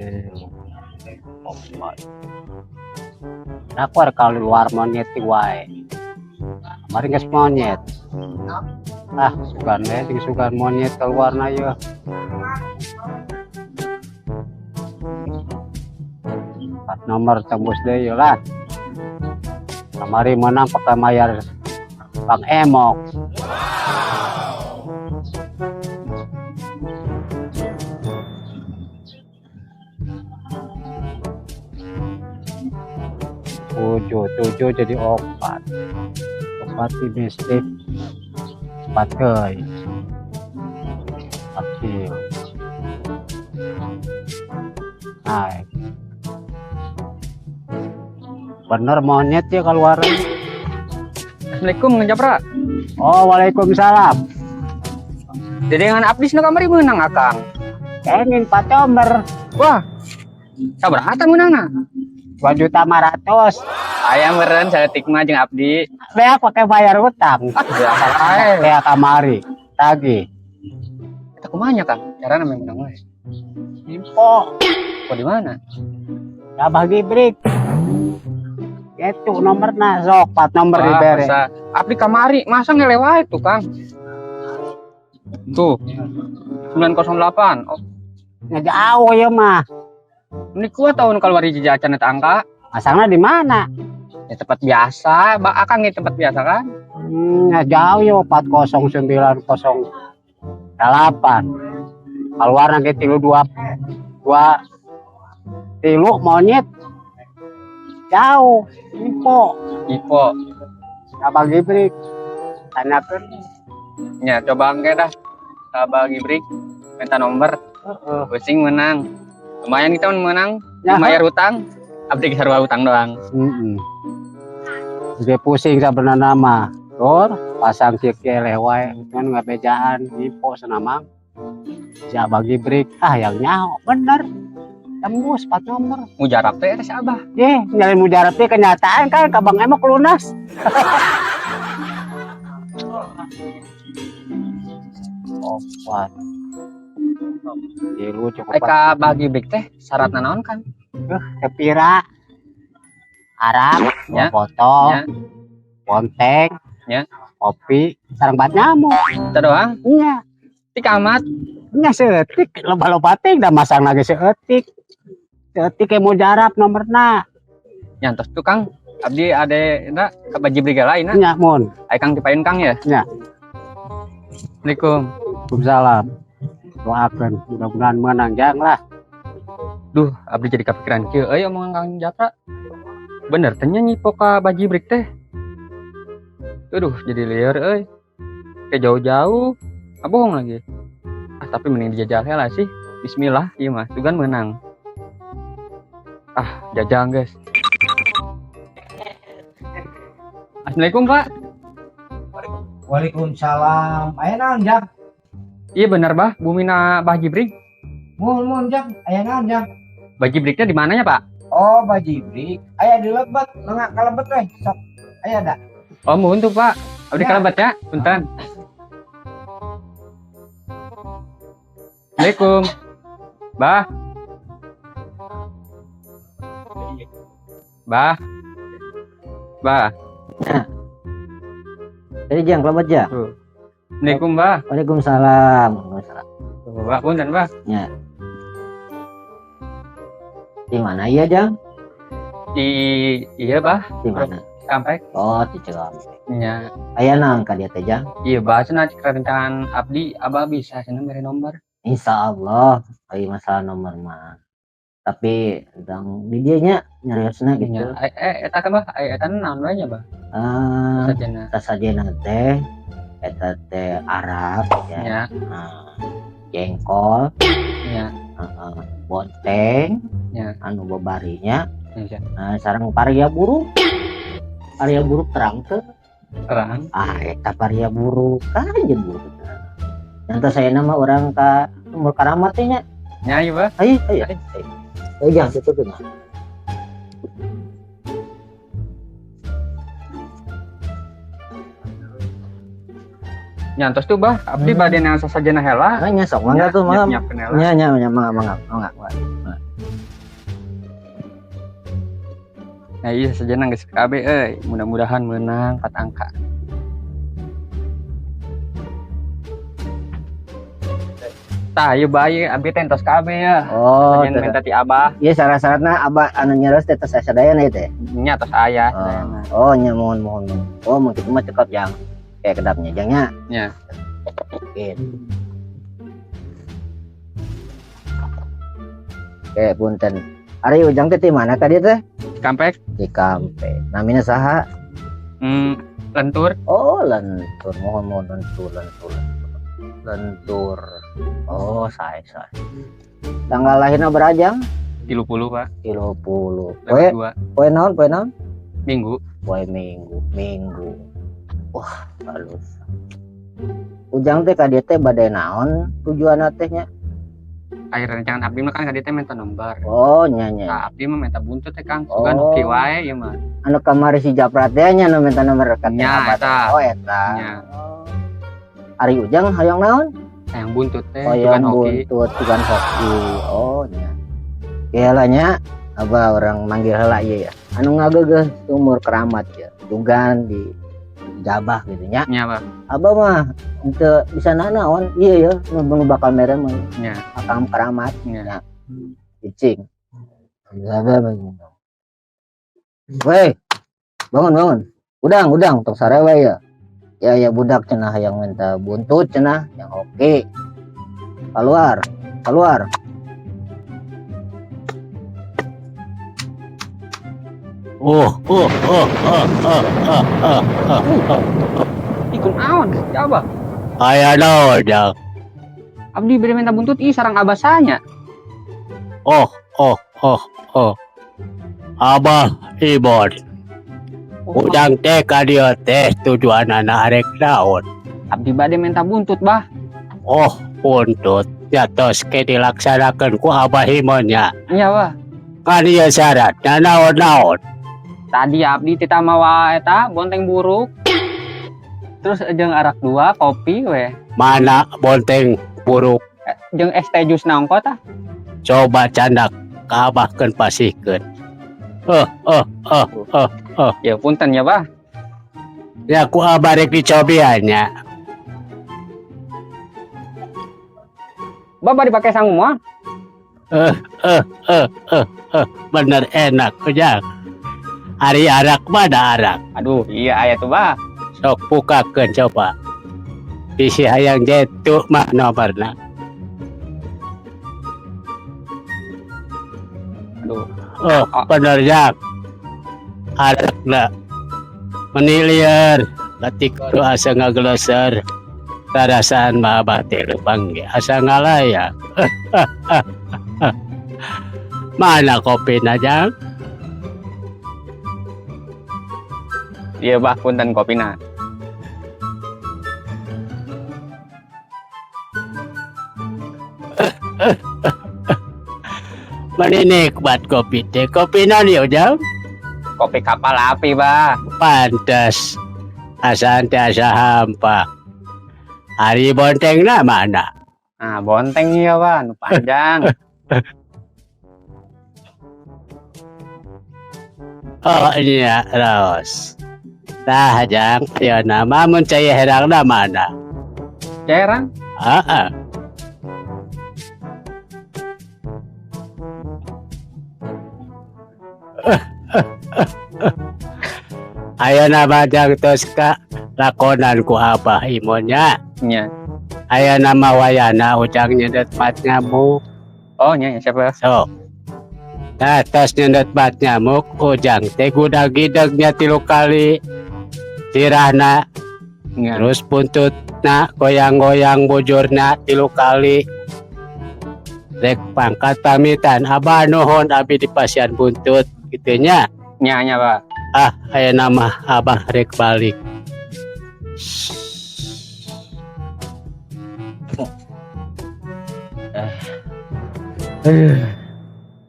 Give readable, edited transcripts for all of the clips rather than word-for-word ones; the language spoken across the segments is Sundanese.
3, 4. Aku ada kali luar monyet wae. Kemarin geus monyet. Ah, sugan we sing sugan monyet keluar na yeuh. 4 nomor tembus deui lah. Kamari menang pakai mayar Bang Emok. Tujuh, tujuh jadi 4. 4 di mistik. 4 euy. 4 kilo. Naik. Bener monyet ya keluar. Assalamualaikum Kang Japra. Oh, waalaikumsalam. Dedengan abdi nu kamari meunang Akang. Engin Pak Tomer. Wah. Sabaraha tah meunangna? 2.500.000. Aya meureun saeutik mah jeung abdi. Beak pakai bayar utang. Ah, biasa wae. Beak kamari. Tagih. Eta kumaha nya Kang? Carana meunang wae. Info. Kok di mana? Ya bagi break. Itu nomorna sok 4 nomor Wah, dibere. masa abdi kamari masa ngele wae tuh Kang. Tuh. 908. Oh, Nya jauh ya mah. ini kuat tahun keluar hiji acan eta angka. Masangna di mana? Ya tempat biasa, Bak Akang ya tempat biasa kan? Ya jauh ya 40908. Keluar nanti 3 2 2 3 monyet. Jauh, info. Info. Ya bagi break. Tanyakeun. Ya coba engke dah. Ka bagi break minta nomor. Heeh. Pusing menang. Lumayan kita menang, Ya. bayar hutang. Abdi sarua hutang doang. Heeh. Dia pusing sabenerna mah. Tur pasang kieu keleh wae kan ngabejaan info senamang. Ja bagi break. Ah yang nyaho bener. Tembus 4 nomor. Mujarab teh eta si Abah. Ye, nyalin mujarab teh kenyataan kan ka Bang Emok lunas. 4. 3 cukup. Ai ka bagi break teh syaratna naon kan? Kepira. Arab, Ya. foto, Ya. bonteng, Ya. kopi, sareng bat nyamuk. Eta doang. Nya, Tik amat. nya seeutik, loba-loba teh da masang lagi seeutik. Seeutik ke mujarab nomorna. Nyantos tuh Kang. Abdi ade eta ka bagi break lain nah. Nya mun. Ai Kang tipayun Kang ya? Nya. Assalamualaikum. Waalaikumsalam. Doakeun mudah-mudahan menang jang lah. Duh, abdi jadi kepikiran kieu euy omongan Kang Japra. Bener teh nya nyipo ka bagi break teh. Aduh, jadi liar euy. Kayak jauh-jauh. Ah, bohong lagi. Ah, tapi mending dijajal heula sih. Bismillah, ieu mah sugan menang. Ah, jajal guys. Assalamualaikum, Pak. Waalaikumsalam. Aya naon, Jang? Iya bener, Bah. Bumina Bah Jibrik. Mun mun, Jang. Aya naon, Jang? Bah Jibriknya di mananya, Pak? Oh, Bah Jibrik. Aya di lebet, mangga ka lebet we. Sok. Aya da. Oh, mohon tuh, Pak. Abdi Ya. kalebet ya. Punten. Assalamualaikum. Bah. Bah. Bah. Jadi Jang, kelebet ya. Assalamualaikum, Bah. Waalaikumsalam. Waalaikumsalam. Tuh, Bah, punten, Bah. Ya. Di mana iya, Jang? Di iya, Bah. Di mana? Sampai. Oh, di Cikampek. Nya. Aya naon ka dieu teh, Jang? Iya, Bah, cenah rerencangan abdi Abah bisa cenah mere nomor. Insya Allah, ai masalah nomor mah. Tapi tentang di dieu nya nyariosna gitu. Nya. Eta kan, Bah, eta naon wae nya, Bah? Ah, Sajena. sasajena teh eta teh Arab ya. Nya. Nah, jengkol, Nya. heeh, bonteng, Nya. anu babarinya, Nya. nah, sareng paria buruk. Paria buruk terang teu? Terang. Ah, eta paria buruk kan jeung buruk. Nanti saya nama orang ka sumur karamat teh nya. Nya, ieu, Bah. Ayo, ayo. Ayo. Ayo jangan tutup mah. Nyantos tuh, Bah. Abdi bade nang sasajena heula. Nah, nya sok mangga tuh, mangga. Nyiapkeun heula. Nya nya nya mangga mangga mangga. Mangga. Nah iya, sejenna geus KB euy. Mudah-mudahan menang 4 angka. Tah, ieu bae abi teh entos KB ya. Oh, Sejen minta ti abah. Iya, syarat-syaratna abah anu nyarios teh tos aya sadayana ieu teh. Nya tos aya sadayana. Oh, nya, mohon mohon. Oh, mun kitu mah cekap, Jang. Kayak kedapnya, Jang, nya. Nya. Oke. Oke, punten. Ari Ujang teh ti mana tadi teh? Cikampek. Cikampek. Namina saha? Lentur. Oh, Lentur. Mohon mohon, Lentur, Lentur, Lentur. Lentur. Oh, sae sae. Tanggal lahirna berajang? 30, Pak. 30. Lewat Poe 2. Poe naon, poe naon? Minggu. Poe Minggu, Minggu. Wah, halus. Ujang teh ka dieu teh bade naon tujuanna teh nya? Akhir rencangan abdi mah kan ka dieu teh minta nomor. Oh, nya nya. Nah, abdi mah minta buntut teh, Kang. Sugan Oh. hoki wae ieu mah. Anu kamari si Japra teh nya nu minta nomor ka teh Nya, abah teh. eta. Oh, eta. Nya. Oh. Ari Ujang hayang naon? Hayang buntut teh, Oh, sugan yang hoki. buntut sugan hoki. Oh, nya. Iyalah nya, abah orang manggil heula ieu ya. Anu ngageugeuh sumur keramat ya. Sugan di jabah gitu nya. Nya, Pak. Abah mah henteu bisa nanaon iya ya, nu bakal mere mah. Nya. Akam keramat. Nya. Nya. Cicing. Abah bangun. Weh, bangun bangun. Udang, udang, tong sarewe ya. Ya ya, budak cenah yang minta buntut cenah, yang oke. Keluar, keluar. Oh. Ih, kunaon? Ya, Abah. Aya naon, Jang? Abdi bade minta buntut ih sareng abah sanya. Oh. Abah Ibon. Ujang teh ka dieu teh tujuanana arek naon? Abdi bade minta buntut, Bah. Oh, buntut. Ya tos ke dilaksanakeun ku Abah Imon nya. Iya, Bah. Kan ieu syaratna naon-naon? Tadi abdi tita mawa eta bonteng buruk. Terus jeung arak dua, kopi we. Mana bonteng buruk? Jeung es teh jus nangko tah. Coba candak ka Abah keun pasihkeun. Oh. Ya punten ya, Bah. Ya ku Abah rek dicobian nya. Bah, dipake sangu moal. Eh, bener enak, Ujang. Ari arak mana arak? Aduh, iya aya tuh, Bah. Sok bukakeun coba. Bisi hayang jetu mah nomorna. Aduh. Oh, bener Jang. Arakna. Meni lieur, ketik kudu asa ngagloser. Karasaan mah abah teh leumpang ge asa ngalayang. Mana kopina, Jang? Iya, Bah, punten kopina. Meni nikmat kopi teh. Kopi naon ieu, Jang? Kopi Kapal Api, Bah. Pantes. Asaan teh asa hampa. Ari bontengna mana? Nah, bonteng iya, Bah, nu panjang. Oh iya, raos. Tah, Jang, ayeuna mah mun cai herangna mana? Herang? Heeh. Ayeuna mah Jang tos ka lakonan ku Abah Imon nya. Nya. Ayeuna mah wayahna Ujang nyendet bat nyamuk. Oh, nya, nya siapa? Sok. Nah, tos nyendet bat nyamuk, Ujang teh gudag gidegnya 3 kali. Sirahna. Nya. Terus buntutna goyang-goyang bujurna 3 kali. Rek pangkat pamitan, Abah nuhun abi di pasian buntut gitu nya. Nya, nya, Pak. Ah, ayeuna mah Abah rek balik.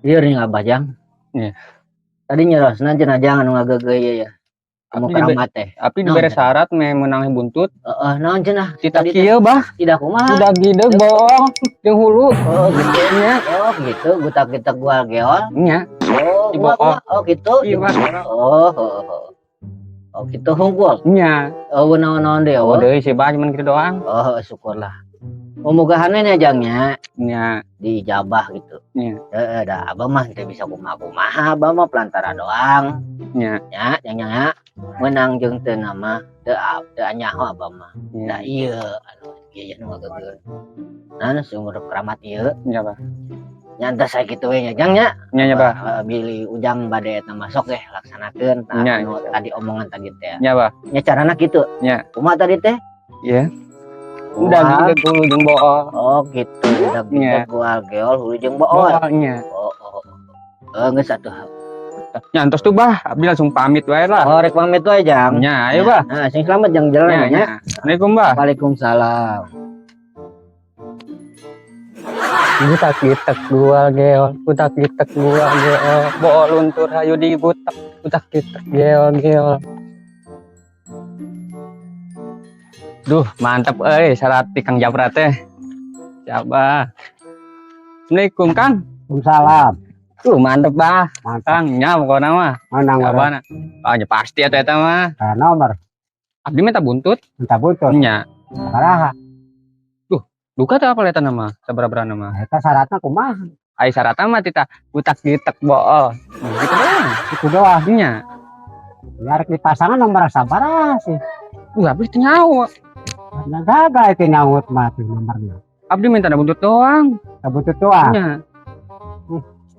Lieur nih Abah, Jang. Iya. Tadi nyerosna cenah jangan nu ngageugeuh ieu ya. Kamu Abdi keramat teh. Abdi Naon dibere cenah? syarat meh meunang buntut. Heeh, naon cenah? Kita Tadi teh? kieu, Bah. Tidak kumaha? Udah gideg bohong jeung hulu. Oh, gitu. Nya. Oh, gitu. Gutak-gitak gua geol. Nya. Oh, Oh, Di bool. Oh, gitu. Iya, Bah. Oh. Oh, gitu hungkul. Nya. Oh, naon-naon deh, Oh, oh. deui sih, Bah, cuman gitu doang. Oh, syukurlah. Mugahan nya jangnya Nya. Diijabah gitu. Nya. Heeh, dah abah mah teu bisa kumaha-kumaha, abah mah pelantara doang. Nya. Ya, jang nya menang jeung teu nama teu teu nyaho abah mah. Nya. Nah, iya anu ieu nu ngagegeun. Nah, sumur keramat ieu. Nya, Bah. Nya entas saya kitu we nya jang nya. Nya nya, Bah. Bilih ujang bade eta masuk ge laksanakeun tah Nya. Anu tadi omongan tadi teh. Nya, Bah. Nya carana kitu. Nya. Kumaha tadi teh? Iya. Udah Gual. gitu hulu jeung bool. Oh, gitu. Udah Nya. gual geol hulu jeung bool. Bool nya. Oh. Oh, geus atuh. Nya entos tuh, Bah. Abdi langsung pamit wae lah. Oh, rek pamit wae, Jang. Nya, ayo, Bah. Nah, sing selamat jang jalan Nya, nya. nya. Assalamualaikum, Bah. Waalaikumsalam. Gutak gitek gual geol, gutak gitek gual geol, bool luntur hayu digutek, gutak gitek geol geol. Duh, mantap euy syarat ti Kang Japra teh. Siapa? Assalamualaikum, Kang. Waalaikumsalam. Tuh, mantep, Bah. Mantap. Kang, nya pokokna mah. Menang. Siapa na? Ah, nya pasti atuh eta mah. Nah, nomor Abdi minta buntut. Minta buntut. Nya. Sabaraha? Duka teh apa eta nama? Sabaraha nama? Eta syaratna kumaha? Ai syaratna mah tita gutak gitek bool. Gitu doang. Itu doang. Nya. Biar di pasangan nomor sabaraha sih? Abdi teu nyaho. Nah, gagal itu nyaut mah tuh nomornya. Abdi minta buntut doang. Minta buntut doang. Nya.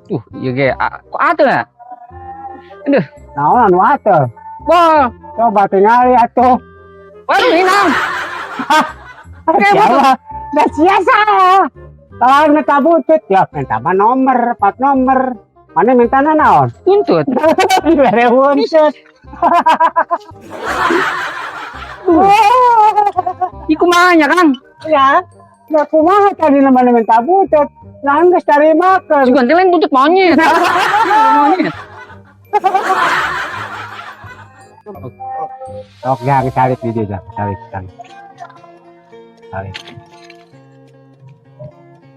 Tuh, iya ge, kok ada ya? Naon anu atuh? Wah, Coba tingali atuh. Waduh, ini naon? Oke, Siapa? Dah sia salah. Kalau minta buntut ya minta mah nomor, empat nomor. Mana minta naon? Buntut. Dibere buntut. Iku kumaha Kang? Ya, ya kumaha tadi namanya minta buntut. Lah geus cari makan. Sugan teh lain buntut monyet. Monyet. Sok jang calik di dia, jang calik calik. Calik.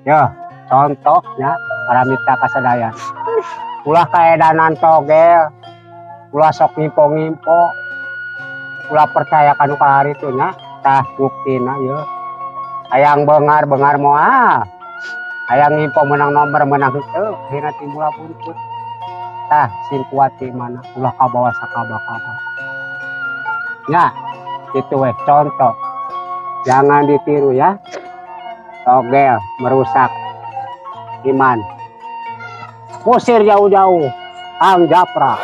Yo, contohnya para mitra kasadaya. Ulah kaedanan togel, ulah sok ngimpo-ngimpo, ulah percaya kanu kamari itu nya, tah buktina yo. Hayang bengar-bengar moal. Hayang ngimpo menang nomor menang henteu, akhirna timbul buntut. Tah sing kuat di mana, ulah kabawa sakaba-kaba. Ya, itu weh contoh. Jangan ditiru ya. Togel merusak iman. Usir jauh-jauh. Kang Japra.